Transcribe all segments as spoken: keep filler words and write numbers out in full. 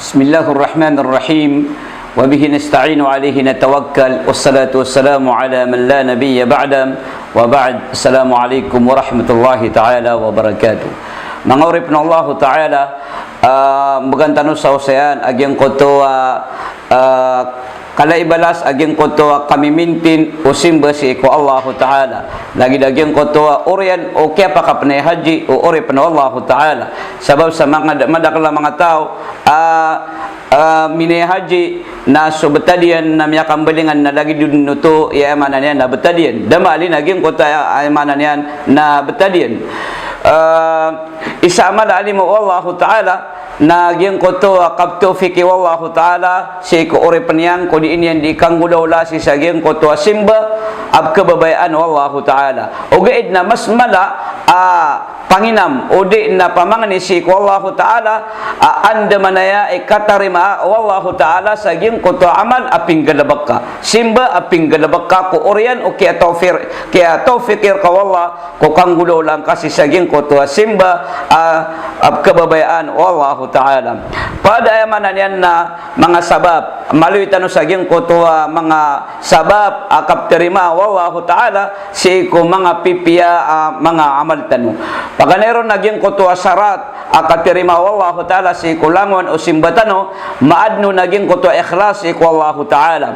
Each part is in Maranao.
Bismillahirrahmanirrahim. Wa bihi nasta'inu alayhi natawakkal. Wassalatu wassalamu ala man la nabiyya ba'da. Wa ba'd. Assalamu alaikum warahmatullahi ta'ala wabarakatuh. Manga oripen o Allahu ta'ala, ah, mbgan tano sa osayan a giyangkoto a, ah, kala i balas a giyangkoto a kamimintin o simba sii ko Allahu ta'ala. Lagid a giyangkoto a oriyan o kiyapakapnay haji o oripen o Allahu ta'ala. Sabap sa manga da-, madakel a manga taw a, ah, minay haji na so betad iyan na miyakambalingan na lagid on oto i aya maana niyan na betad iyan. Da maana lagid giyangkoto a aya maana niyan na betad iyan. Ah, isa a mala a limo o Allahu ta'ala na giyangkoto a kaptawfiki o Allahu ta'ala sii ko oripen iyan ko di niyan di kanggolawla sii sa giyangkoto a simba a pekababayaan o Allahu ta'ala. Ogaid na mas mala a panginam o di na pamangni sii ko Allahu ta'ala a andamanaya i katarima o Allahu ta'ala sa giyangkoto a amal a pinggalebek ka. Simba a pinggalebek ka ko oriyan o kiyatawfir-, kiyatawfiki reka o Allah ko kanggolawla ngka sii sa giyangkoto a simba a, a pekababayaan o Allahu ta'ala. Pad aya maana niyan na manga sabap, maloy tano sa giyangkoto a manga sabap a kaptarima o Allahu ta'ala sii ko manga pipiya a manga amal tano. Paganay ron a giyangkoto a sarat a katarima o Allahu ta'ala sii ko langon o simba tano, maadn on a giyangkoto a ikhlas sii ko Allahu ta'ala.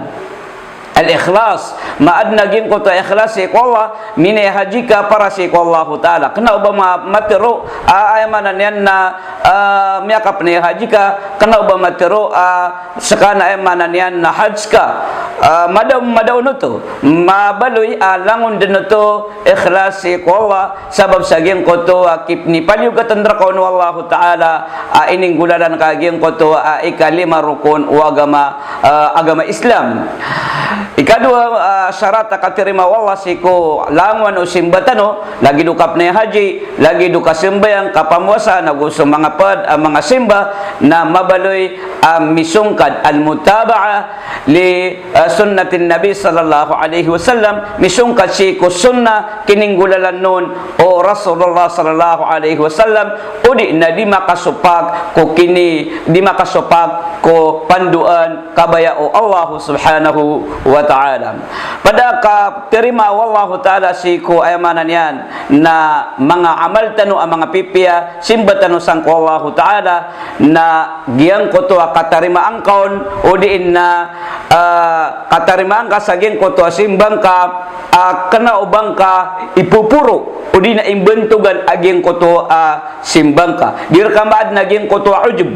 Al-ikhlas, maadn a giyangkoto a ikhlas sii ko Allah, minay haji ka para sii ko Allahu ta'ala. Kena o ba ma-, matero a, aya maana niyan na, ah, miyakapnay haji ka, kena o ba matero a, seka na aya maana niyan na haj ka. Ah, mada-, madaon oto. Mabaloy a langon den oto, ikhlas sii ko Allah, sabap sa giyangkoto a kipnipaliyogat reka on o Allahu ta'ala a ininggolalan ka a giyangkoto a ikalima rokon o agama, ah, agama Islam. Ikadowa, ah, sarat a katarima o Allah sii ko langon o simba tano, lagid o kapnay haji, lagid o kasambayang, kapamowasa, nago so manga pad a manga simba na mabaloy a misongkad, al-mutaba'ah li, ah, sunnatin Nabi sallallahu alaihi wasallam, misongkad sii ko sunnah kininggolalan on o Rasulullah sallallahu alaihi wasallam, o di na di makasopak ko kini-, di makasopak ko pandoan kabaya o Allah subhanahu wa ta'ala. Pad a katarima o Allahu ta'ala sii ko aya maana niyan na manga amal tano a manga pipiya, simba tano sangko Allahu ta'ala, na giyangkoto a katarimaan ka on, o di na, ah, katarimaan ka sa giyangkoto a simba ngka, ah, kena o ba ngka ipoporo, o di na imbantogan a giyangkoto a simba ngka. Di reka maadn a giyangkoto a ujub.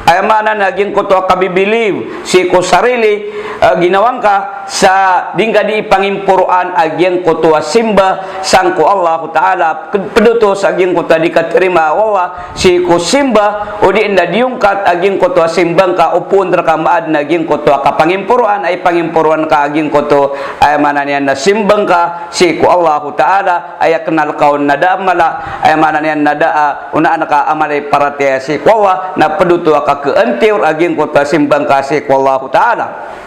Aya maana na giyangkoto a kabibiliv sii ko sarili, ah, ginawa ngka, sa di ngka di ipangimporoan a giyangkoto a simba sangko Allahu ta'ala, ped-, ped oto sa giyangkoto a di katarima o Allah sii ko simba, o di na di ongkat a giyangkoto a simba ngka, opama reka maadn a giyangkoto a kapangimporoan a ipangimporoan ka a giyangkoto, aya maana niyan na simba ngka sii ko Allahu ta'ala, aya kenal ka on na da a mala, aya maana niyan na da a, onaan ka a mala i paratiyaya sii ko Allah, na ped oto a kakeantiyor a giyangkoto a simba ngka sii ko Allahu ta'ala.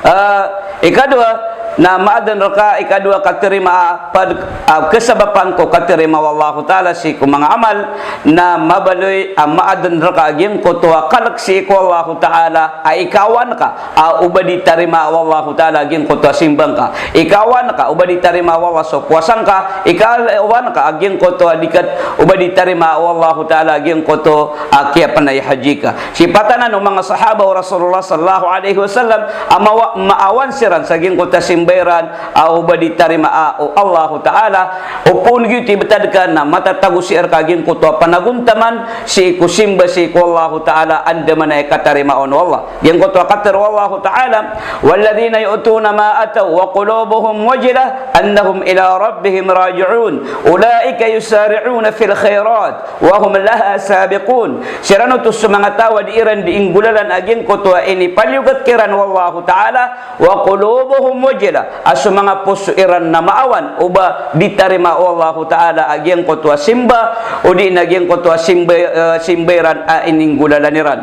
Ah, ikadowa, na maadn reka, ikadowa katarima, pad, ah, kasabapan ko katarima o Allahu ta'ala sii ko manga amal, na mabaloy a maadn reka a giyangkoto a kalek sii ko Allahu ta'ala a ikawan ka a o ba di tarima o Allahu ta'ala a giyangkoto a simba ngka. Ikawan ka o ba di tarima o Allah so powasa ngka. Ikawan ka a giyangkoto a di kat-, o ba di tarima o Allahu ta'ala a giyangkoto a kiyapnay haji ka. Sipatan anan o manga sahaba o Rasulullah sallallahu alaihi wasallam a mawa-, maawan siran sa giyangkoto a simba iran a o ba di tarima o Allahu ta'ala. Opama giyoto i betad ka na matatago sii reka a giyangkoto a panagontaman sii ko simba sii ko Allahu ta'ala, andamanaya i katarima on o Allah. Giyangkoto a katero o Allahu ta'ala, "Walladhina yu'tuna ma ataw wa qulubuhum wajilah annahum ila rabbihim raji'un. Ulaika yusari'una fil khairat wa hum laha sabiqun." Siran oto so manga taw a di iran di inggolalan a giyangkoto a inipaliyogat kiran o Allahu ta'ala, wa qulubuhum wajilah. a so manga poso iran na maawan o ba di tarimaa o Allahu Ta'ala a giyangkoto a simba, odi na giyangkoto a simba, eh, simba iran a ininggolalan iran.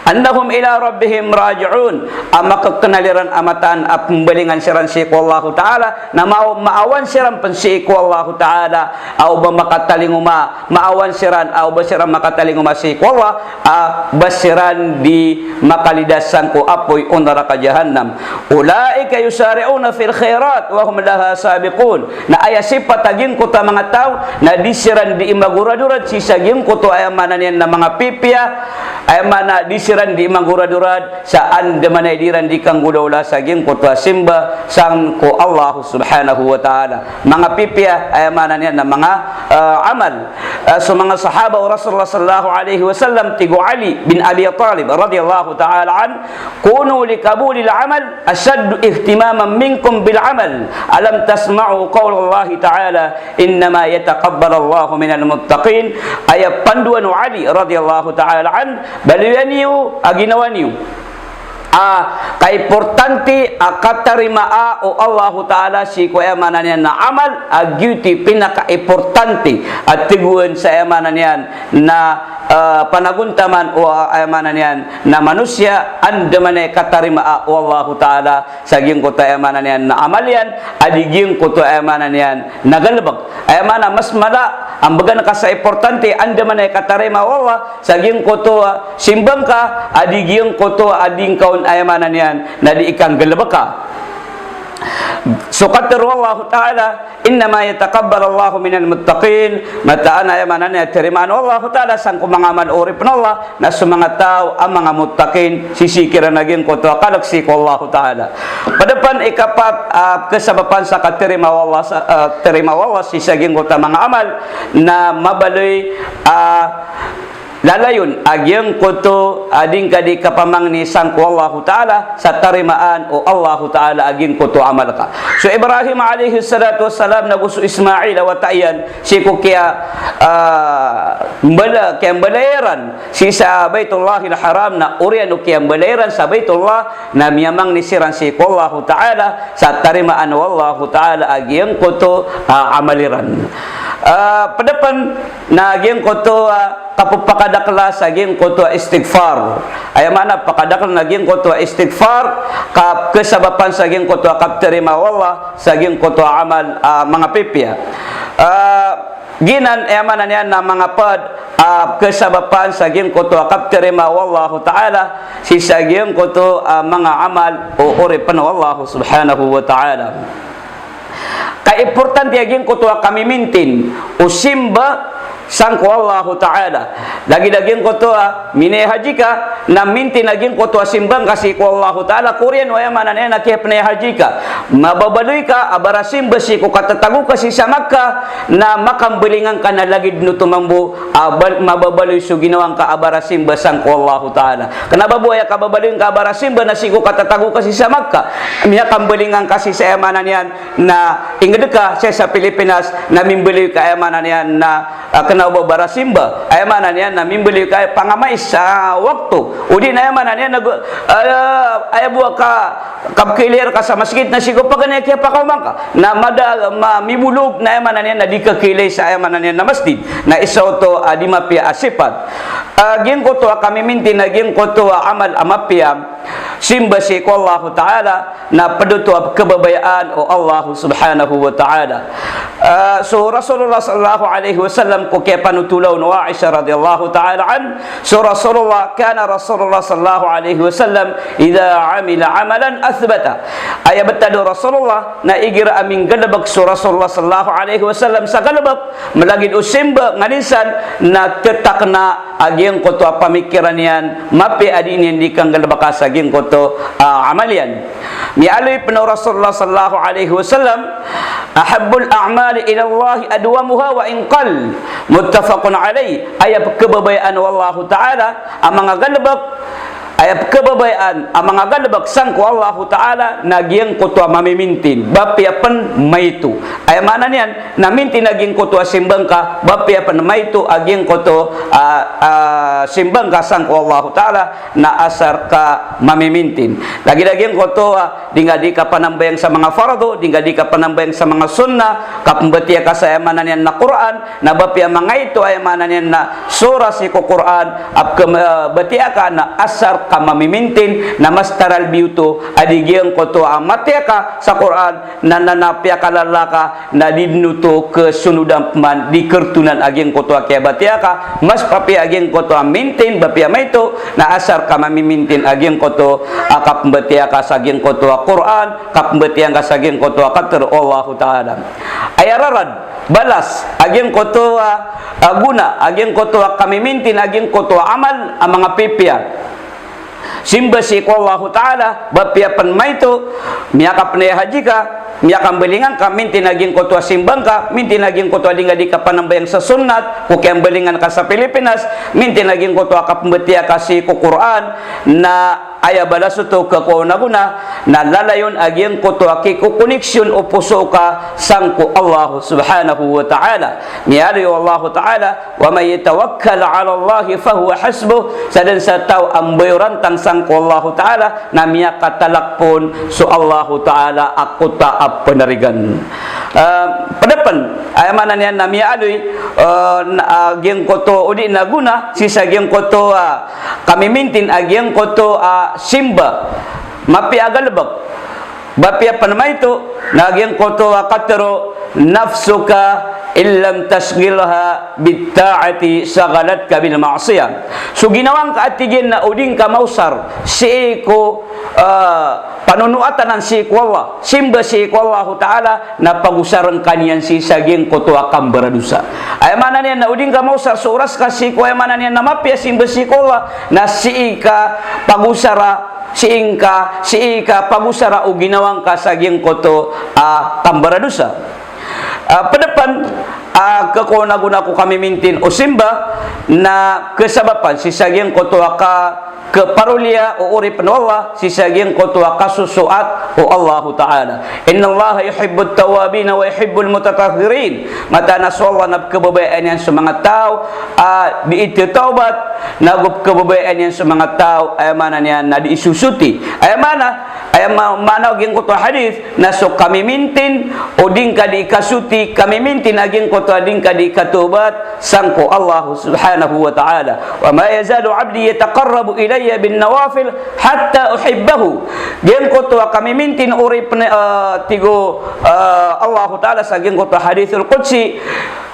Annahum ila rabbihim raji'un, a makaknal iran a mataan a pmbalingan siran sii ko Allahu Ta'ala, na maaw-, maawan siran pn sii ko Allahu Ta'ala, a o ba makatalingoma, maawan siran, a o ba siran makatalingoma sii ko Allah, a ba siran di makalidas sangko apoy o naraka Jahannam. Ulaika yusari'una fil khairat wa hum laha sabiqun. Na aya sipat a giyangkoto a manga taw, na di siran di imagoradorad sii sa giyangkoto aya maana niyan na manga pipiya, aya maana di siran di imagoradorad, sa andamanaya di iran di kanggolawla sa giyangkoto a simba sangko Allah Subhanahu wa Ta'ala. Manga pipiya, aya maana niyan na manga, eh, amal. Eh, so manga sahaba o Rasulullah sallallahu alaihi wasallam, tig o Ali bin Abi Talib radiyallahu ta'ala anhu, "Kunu li qabulil amal ashaddu ihtimaman minkum bil amal. Alam tasma'u qawlallahi ta'ala, innama yataqabbalullahu minal muttaqin." Aya pandoan o Ali radiyallahu ta'ala anhu, baloya niyo a ginawa niyo a kaiportante a katarimaa o Allahu Ta'ala sii ko aya maana niyan na amal, a giyoto i pinakaimportante a tegoan sa aya maana niyan na, eh, panagontaman o, ah, aya maana niyan na manosiya, andamanaya i katarimaa o Allahu Ta'ala sa giyangkoto aya maana niyan na amal iyan, a di giyangkoto aya maana niyan na galbk. Aya maana mas mala a mbgan ka sa importante, andamanaya i katarima o Allah sa giyangkoto a simba ngka, a di giyangkoto a di ngka on aya maana niyan na di ikanggalbka. So katharo o Allahu Ta'ala, "Innama yataqabbalullahu minal muttaqin." Mataan a aya maana niyan tarimaan o Allahu Ta'ala sangko manga amal o oripn o Allah, na so manga taw a manga muttaqin, sisii kiran a giyangkoto a kalk sii ko Allahu Ta'ala. Pd pn i kapat, ah, kasabapan sa katarima o Allah sa, ah, tarima o Allah sii sa giyangkoto a manga amal, na mabaloy, ah, lalayon a giyangkoto a di ngka di kapamangni sangko Allahu Ta'ala, sa tarimaan o Allahu Ta'ala a giyangkoto a amal ka. So Ibrahim alayhis salatu wassalam nago so Ismail a wata iyan, sii ko kiya, ah, mbala, kiyambalay iran sii sa Baitullahil Haram, na oriyan o kiyambalay iran sa Baitullah, na miyamangni siran sii ko Allahu Ta'ala sa tarimaan o Allahu Ta'ala a giyangkoto, ah, amal iran. Ah, pd pn na giyangkoto, ah, kapphakadakla sa giyangkoto a istighfar. Aya maana pakadakl na giyangkoto a istighfar, ka-, kasabapan sa giyangkoto a kaptarima o Allah sa giyangkoto a amal, ah, manga pipiya. Ah, giyanan, aya maana niyan na manga pd, ah, kasabapan sa giyangkoto a kaptarima o Allahu Ta'ala sii sa giyangkoto a manga amal o oripn o Allah Subhanahu wa Ta'ala. Kaimportante a giyangkoto a kamimintin o simba sangko Allahu Ta'ala. Lagid a giyangkoto a minaya haji ka, na mintin a giyangkoto a simba ngka sii ko Allahu Ta'ala, ko oriyan o aya maana niyan na kiyapnaya haji ka. Mababaloy ka a barasimba sii ko katatago ka sii sa Makkah, na makambalingan ka na lagid oto mambo a bal-, mababaloy so ginawa ngka a barasimba sangko Allahu Ta'ala. Kna ba bo aya kababaloy ngka a barasimba na sii ko katatago ka sii sa Makkah, miyakambalingan ka sii sa aya maana niyan na ingd ka sii sa Pilipinas, na mimbaloy ka aya maana niyan na, ah, kna o ba barasimba, aya maana niyan na mimbaloy ka pangamais sa wakto. Odi na aya maana niyan na go-, ah, aya bo a ka, kapkhailay rka sa masgit na sii ko paganay a kiyapakaoma ngka. Na mada, ma-, mibolog na aya maana niyan na di ka khailay sa aya maana niyan na masjid. Na isa oto a di mapiya a sipat. Ah, giyangkoto a kamimintin a giyangkoto a amal a mapiya, simba sii ko Allahu Ta'ala, na pd oto a kababayaan o Allah Subhanahu wa Ta'ala. Ah, so Rasulullah sallallahu alayhi wasallam ko kiyapanothol on o Aisha radiyallahu ta'ala anha, so Rasulullah, kana Rasulullah sallallahu alayhi wasallam idha amila amalan athbata. Aya btad o Rasulullah na igira a minggalbk so Rasulullah sallallahu alayhi wasallam sa galbk, malagid o simba nganin san, na ttakna a giyangkoto a pamikiran iyan, mapiya a di niyan di kanggalbka sa giyangkoto, ah, amal iyan. Miyaaloy pn o Rasulullah sallallahu alayhi wasallam, "Ahabbul a'mali ilallahi adwamuha wa in qall." Muttafaqun alayh. Aya pkhababayaan o Allahu Ta'ala a manga galbk, eh, kababayaan a manga galebek sangko Allahu Ta'ala na giyangkoto a mamimintin, ba piya pen maito. Aya maana niyan, na mintin a giyangkoto a simba ngka, ba piya pen maito a giyangkoto a, a, simba ngka sangko Allahu Ta'ala, na asar ka mamimintin. Lagid a giyangkoto a, di nga di kapanambayang sa manga fardo, di nga di kapanambayang sa manga sunnah, kapembetiya ka sa aya maana niyan na Qur'an, na ba piya mangaito aya maana niyan na sura sii ko Qur'an, a pkembetiya ka na asar ka mamimintin, na mas taralbi oto a di giyangkoto a matiya ka sa Qur'an, na, na, na piyakalala ka, na di den oto kesonodan peman di kertonan a giyangkoto a kiyabatiya ka, mas papiya a giyangkoto a mintin, ba piya maito, na asar ka mamimintin a giyangkoto a kapembetiya ka sa giyangkoto a Qur'an, kapembetiya ka sa giyangkoto a katharo o Allahu Ta'ala. Aya rarad, balas, a giyangkoto a, a gona, a giyangkoto a kamimintin, a giyangkoto a amal, a manga pipiya. Simba sii ko Allahu Ta'ala, ba piya pen maito, miyakapenay a haji ka, miyakambeleng angka, mintin a giyangkoto a simba ngka, mintin a giyangkoto a di nga di kapanambayang sa sunnat, ko kiyambelengan ka sa Pilipinas, mintin a giyangkoto a kapembetiya ka sii ko Qur'an, na aya balas oto kekowaan a gona, na lalayon a giyangkoto a kikokoneksyon o poso ka sangko Allah Subhanahu wa Ta'ala. Miyaaloy o Allahu Ta'ala, "Wa man yatawakkal 'ala Allahi fahuwa hasbuh." Sadn sa taw a mbayorantang sangko Allahu Ta'ala, na miyakatalak pn so Allahu Ta'ala a kota a penarigan. Ah, pd pn, aya maana niyan na miyaaloy, ah, na, ah, giyangkoto odi na gona, sii sa giyangkoto, ah, kamimintin a giyangkoto a simba, mapiya a galebek. Ba piya pen maito, na giyangkoto a katharo, "Nafsuka in lam tashghilha bit ta'ati shaghalatka bil ma'siyah." So ginawa ngka a tig iyan na o di ngka maosar sii ko, eh, panonoatanan sii ko Allah, simba sii ko Allahu Ta'ala, na pagosaren ka niyan sii sa giyangkoto a kambaradosa. Aya maana niyan na o di ngka maosar so oras ka sii ko, aya maana niyan na mapiya simba sii ko Allah, na sii ka pagosara, sii ngka, sii ka pagosara o ginawa ngka sa giyangkoto a kambaradosa. Ah, pd pn, ah, kekowaan a gona ko kamimintin o simba, na kesabapan sii sa giyangkoto a ka keparoliya o oripn o Allah, sii sa giyangkoto a kasosoat o Allahu Ta'ala. "Innallaha yuhibbut tawwabina wa yuhibbul mutatahhirin." Mataan a so Allah na pkhababayaan iyan so manga taw a dii tatawbat, nago pkhababayaan iyan so manga taw, aya maana niyan na dii sosoti. Aya maana, aya ma-, maana o giyangkoto a hadith, na so kamimintin o di ngka dii kasoti, kamimintin a giyangkoto a di ngka dii katawbat, sangko Allah Subhanahu wa Ta'ala. "Wa ma yazalu 'abdi yataqarrabu ilayya bin nawafil hatta uhibbahu." Giyangkoto a kamimintin o oripn, eh, tig o, eh, Allahu Ta'ala sa giyangkoto a hadithul qudsi,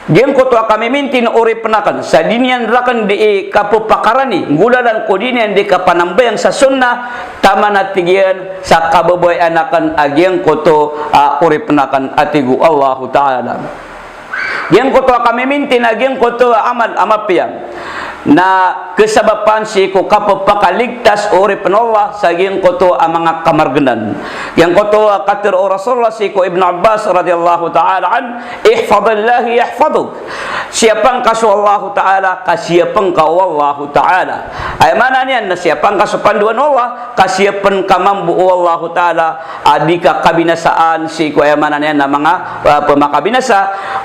giyangkoto a kamimintin o oripn aken, sa di niyan raken dii kapepakarani, nggolalan ko di niyan dii kapanambayang sa sunnah, taman a tig iyan sa kababayaan aken a giyangkoto a oripn aken, a tig o Allahu Ta'ala. Giyangkoto a kamimintin a giyangkoto a amal a mapiya na kesabapan sii ko kapepakaligtas o oripn o Allah sa giyangkoto a manga kamargnan. Giyangkoto a katharo o Rasulullah sii ko Ibnu Abbas radhiyallahu ta'ala anhu, "Ihfadhillaha yahfadhuk." Siyapa ngka so Allahu Ta'ala, ka siyapa ngka o Allahu Ta'ala. Aya maana niyan na siyapa ngka so pandoan o Allah, ka siyapa ngka mambo o Allahu Ta'ala, a di ka kabinasaan sii ko, aya maana niyan na manga, ah, pemakabinasa.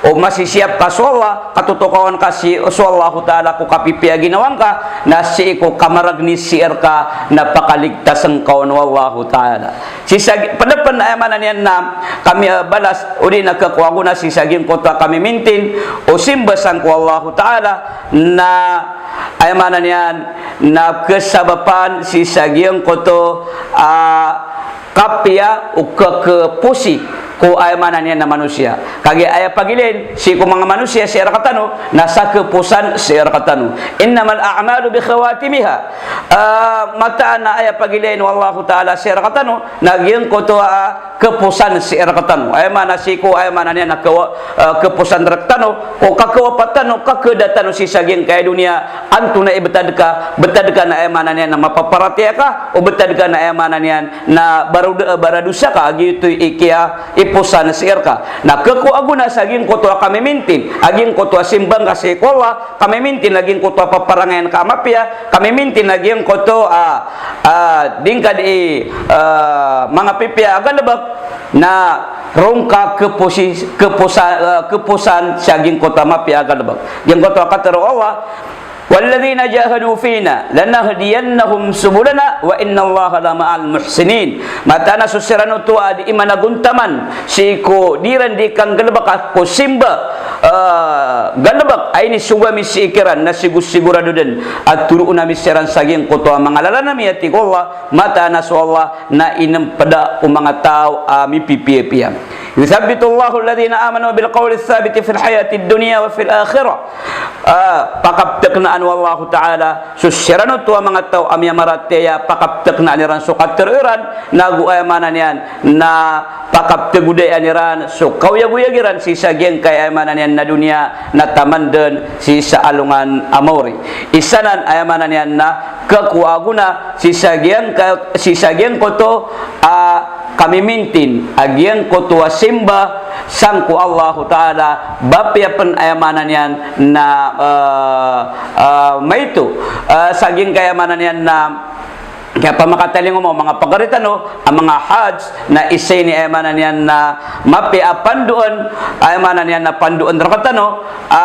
O masisiyap ka so Allah, katotokawan ka sii so Allahu Ta'ala ko kapipiya a ginawa ngka, na sii ko kamaragni sii rka na pakaligtas ngka on o Allahu Ta'ala. Sii sa gi-, pd pn, aya maana niyan na kami, ah, balas, odi na khakowa ago na sii sa giyangkoto a kamimintin o simba sangko Allahu Ta'ala, na aya maana niyan na kesabapan sii sa giyangkoto a kapiya o khakeposi ko, aya maana niyan na manosiya. Kagiya aya pagilayin sii ko manga manosiya sii rktano na sa keposan sii rktano. "Innamal a'malu bi khawatimiha." Ah, mataan a aya pagilayin o Allahu Ta'ala sii rktano na giyangkoto a keposan sii rktano. Aya maana sii ko, aya maana niyan na kewa-, ah, keposan rktano, ko kakhawapat tano, kakhada tano sii sa giyangkaya doniya, antonaa i btad ka, btad ka na aya maana niyan na mapaparatiyaya ka, o btad ka na aya maana niyan na barod-, baradosa ka, a giyoto i kiya-, i posan sii rka. Na khakowa a gona sa giyangkoto a kamimintin a giyangkoto a simba ngka sii ko Allah, kamimintin a giyangkoto a paparangayan ka a mapiya, kamimintin a giyangkoto a, a, di ngka di, a, manga pipiya a galbk, na roo ngka khaposi-, khaposa-, a, khaposan sa giyangkoto a mapiya a galbk. Giyangkoto a katharo o Allah, "Walladhina jahadu fina lanahdiyannahum subulana wa innallaha lama'al muhsinin." Mataan a so siran oto a dii managontaman sii ko dii ran dii kanggalbka ko simba, a, galbk a inisogo ami sii kiran, na sigo-sigorado dn a toroon ami siran sa giyangkoto a manga lalan ami, a tig o Allah, mataan a so Allah na inmpda o manga taw a mipipiyapiya. "Yuthabbitullahu alladhina amanu bil qawli thabiti fil hayatid dunya wa fil akhirah." A, pakapthaknaan o Allahu Ta'ala so siran oto a manga taw a miyamaratiyaya, pakapthaknaan iran so katharo iran, nago aya maana niyan na pakapthagodayan iran so kaoyagoyag iran sii sa giyangkai aya maana niyan na doniya, na taman dn sii sa alongan a maori. Isa nan aya maana niyan na khakowa a gona sii sa giyangka-, sii sa giyangkoto a kamimintin a giyangkoto a simba sangko Allahu Ta'ala, ba apiya pn aya maana niyan na, a, a, maito, a, sa giyangkai aya maana niyan na kiyapamakatalingoma o manga pagari tano a manga Hajj, na isa ini aya maana niyan na mapiya a pandoan, aya maana niyan na pandoan rktano, a,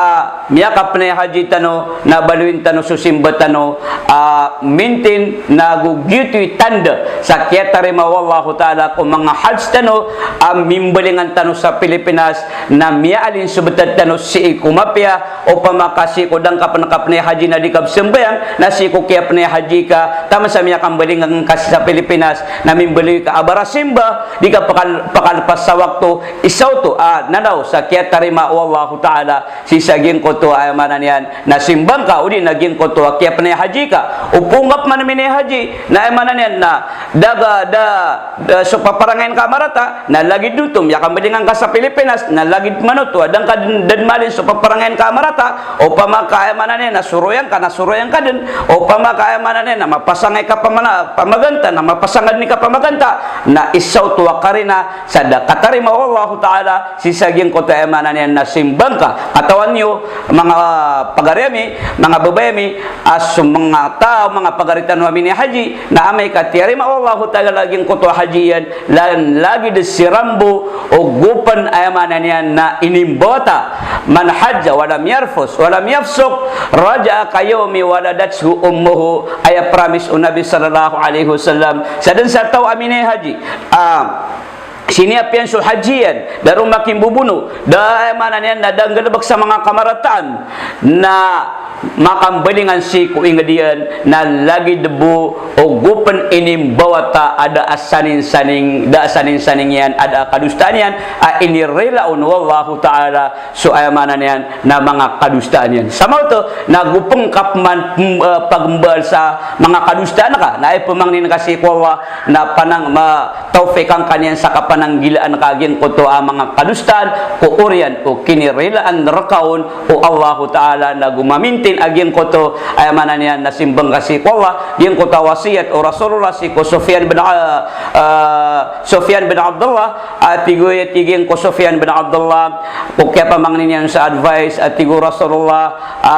miyakapnay haji tano, na baloyin tano so simba tano a mintin, nago giyoto i tanda sa kiyatarima o Allahu Ta'ala ko manga Hajj tano a mimbalingan tano sa Pilipinas, na miyaalin so btad tano sii ko mapiya. Opama ka sii ko da ngka pn kapnay haji na di ka pzambayang, na sii ko kiyapnay haji ka, taman sa miyakambalingan ka sa Pilipinas, na mimbaloy ka a barasimba, di ka pakal-, pakalpas sa wakto, isa oto a nanaw sa kiyatarima o Allahu Ta'ala sii sa giyangkoto a aya maana niyan na simba ngka, odi na giyangkoto a kiyapnay haji ka. Opama ka man minay haji, na aya maana niyan na da ka, da, da so paparangayan ka a marata, na lagid oto miyakambalingan ka sa Pilipinas, na lagid man oto a da ngka dn, da dn maalin so paparangayan ka a marata. Opama ka aya maana niyan na soroyan ka, na soroyan ka dn. Opama ka aya maana niyan na mapasangay ka pamana-, pamaganta, na mapasangad ni ka pamaganta. Na isa oto a karina sa da katarima o Allahu Ta'ala sii sa giyangkoto a aya maana niyan na simba ngka. Katawan iyo, manga pagari ami, manga babay ami, a so manga taw, manga pagari tano a minay haji, na amay ka tiyarima o Allahu Ta'ala a giyangkoto a haji iyan, la-, lagid siran bo o go pn aya maana niyan na inimbawata. "Man hajja wa lam yarfuth wa lam yafsuq raja'a ka yawmi waladathu ummuhu." Aya promise o Nabi sallallahu alaihi wasallam. Sa dn sa taw a minay haji a siniyapiyan so haji iyan, da roo makimbobono, da aya maana niyan na da nggalbk sa manga kamarataan, na makambalingan sii ko ingd iyan, na lagid bo o go pn inimbawata a da a saning-saning, da a saning-saning iyan, a da a kadosaan iyan, a inirila on o Allahu Ta'ala so aya maana niyan na manga kadosaan iyan. Sa maoto, na go pn ka pman, mm, eh, pagmbal sa manga kadosaan ka, na aya pamangnin ka sii ko Allah, na panang ma-, tawfiqan ka niyan sa kapananggilaan ka a giyangkoto a manga kadosaan ko oriyan o kinirilaan rka on o Allahu Ta'ala, na go mamintin a giyangkoto, aya maana niyan na simba ngka sii ko Allah, giyangkoto a wasiyat o Rasulullah sii ko Sufyan bin, ah, ah, Sufyan bin Abdullah, a tig o, a tig iyan ko Sufyan bin Abdullah, ko kiyapamangnin iyan sa advice, a tig o Rasulullah, a,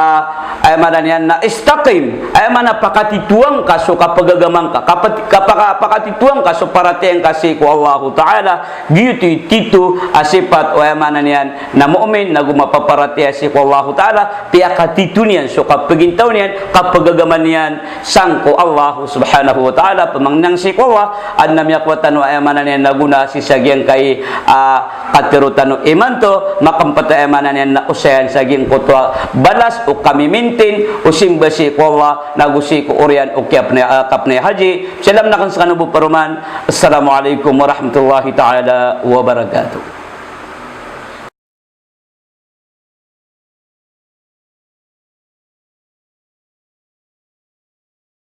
aya maana niyan na istaqim, aya maana pakatitoa ngka so kapagagama ngka, kapat-, kapaka-, pakatitoa ngka so paratiyaya ngka sii ko Allahu Ta'ala, giyoto i tito a sipat o aya maana niyan na mu'min, na go mapaparatiyaya sii ko Allahu Ta'ala, piyakatito niyan so kapagintaw niyan, kapagagama niyan sangko Allah subhanahu wa ta'ala, pamangnin sii ko Allah, adn a miyakowa tano aya maana niyan na gona sii sa giyangkai, ah, katharo tano imanto, makmpt aya maana niyan na osayan sa giyangkoto a balas o kamimintin o simba sii ko Allah, na go sii ko oriyan o kiyapnay, ah, kapnay haji. Salam akn skano bo paroman. Assalamu alaikum warahmatullahi ta'ala wabarakatuh.